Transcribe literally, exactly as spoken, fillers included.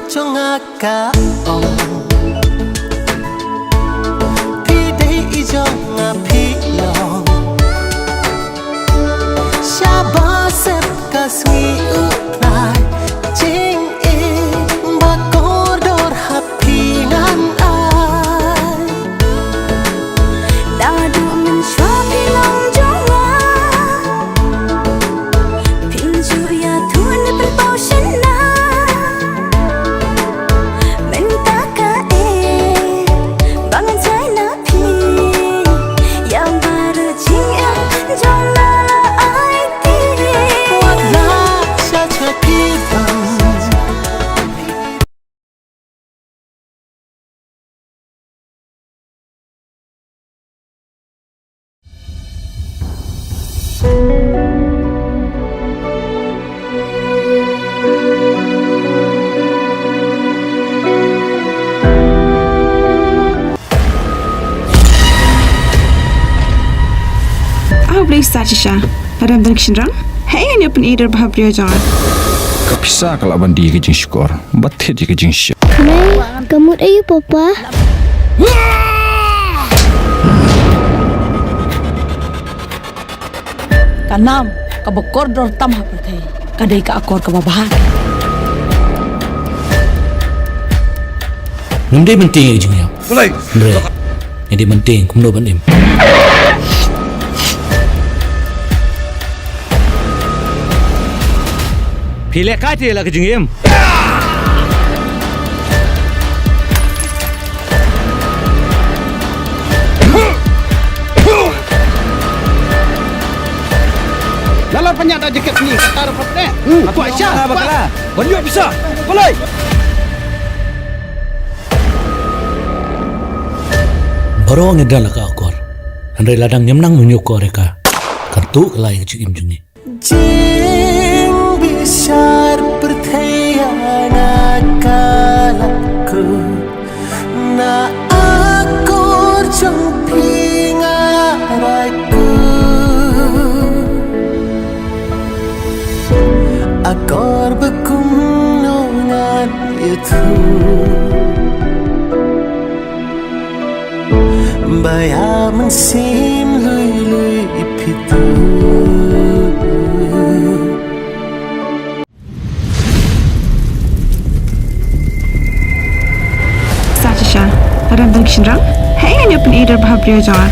Jong nga ka ong, phi dei i jong nga phi long. Sha ba sep ka sngi u pnai, jingim ba kordor ha phi ngan ai. Naduh mynshuwa phi long jong nga, phin shu ïathuh ne pynpaw shynna. Mynta ka eh ba ngan jai na phi, ïa baroh jingim jong nga la ai ti. Wat la sha cha phi bang. Ah, Blei sa shisha. Adam dang shinrang. Hei, ane pun ider bah brio jong. Ka pisa ka la ban die ka jingshukor. Ba thied ïa ka jingshit. Mei, ka mut aïu papa? Ka nam kaba kordor tam ha pyrthei ka dei ka akor kaba bha. Ngam dei ban tieng ïa ka jingïap. Balei? Hynrei ngi dei ban tieng kumno ban im. Phi leh kai te la ka jingim. Lalo panyat da jaket ni kata ro pate. Aku Aisyah. Bakla. Banyo bisa. Balai. Baroh ngi dang la ka akor. Hynrei lada ngim nang mynjukor ïa ka, kan tuh ka lai ka jingim jong ngi. Jingbishar pyrthei ïa nga ka la kut na akor jong phi nga rai kut. Akor ba kumno ngan ïathuh. Ba ïa mynsiem lui lui phi tu. Sa shisha. Adam dang shinrang. Hei, ane pun ider bah brio jong.